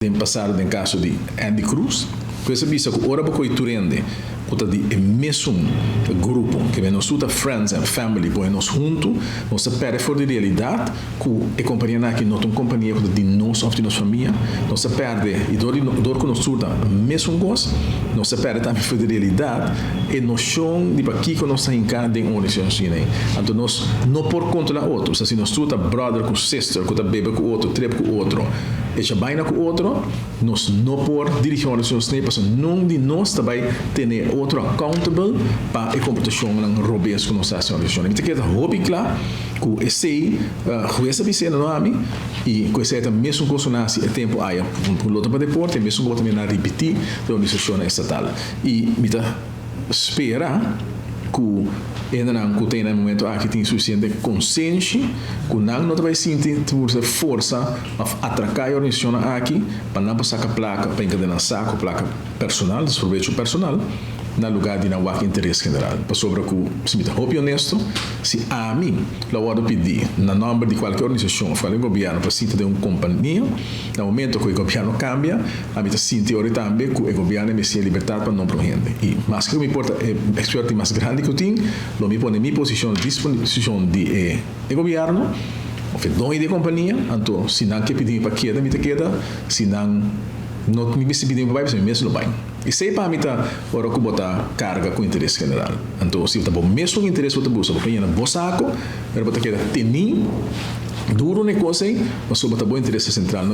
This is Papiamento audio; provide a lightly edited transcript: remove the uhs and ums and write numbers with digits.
Den pasado den kaso di Andy Cruz, ku a bisa ku ora bo koi tur hende ku ta di e mesun grupo, ku nos ta friends and family, pone nos huntu, nos ta perde for di realidat ku e kompania aki no ta un kompania ku ta di nos òf di nos famia. Nos ta perde i dor ku nos tur ta mesun kos, nos ta perde tambe for di realidat e noshon di pakiko nos ta hinká den un organisashon asina. Anto nos no por kontrolá otro. Si nos tur ta brother ku sister, ku ta bebe ku otro, trip ku otro, echa baina ku otro, nos no por dirigí un organisashon asina, pasobra niun di nos tambe tene otro accountable pa e komportashon robes ku nos ta hasi den organisashon. Mi ta keda hopi kla ku esei hues a bis'é, no ami, i ku esei ta mesun kos ku nan hasi e tempu aya un Lotto pa Deporte, mesun kos tambe nan ripití den organisashon estatal. I mi ta spera ku hendenan ku tin na e momento aki tin sufisiente konsenshi ku nan no ta bai sinti forsa òf atraká e organisashon aki pa nan por saka plaka pa hinka den nan sako, plaka personal, probecho personal, na lugá di nan wak interes general. Pasobra ku, si mi ta hopi honesto, si ami lo wòrdu pidí na nòmber di kualke organisashon òf kualke gobièrnu pa sinta den un kompania, na momento ku e gobièrnu kambia, ami ta sinti ora tambe ku e gobièrnu mester libertat pa nombra hende. I maske ku mi por ta e eksperto mas grandi ku tin, lo mi pone mi posishon disposishon di e gobièrnu, òf e doño di kompania. Anto si nan ke pidi pa keda, mi ta keda; si nan no mi pidi pa bai, mi mes lo bai. Esei pa mi ta ora ku bo ta karga ku interes general. Anto si ta bo mesun interes bo ta buska, bo na bo sako, pero bo ta keda tene duru na e kos ei, pasobra ta bo interes sentral. No.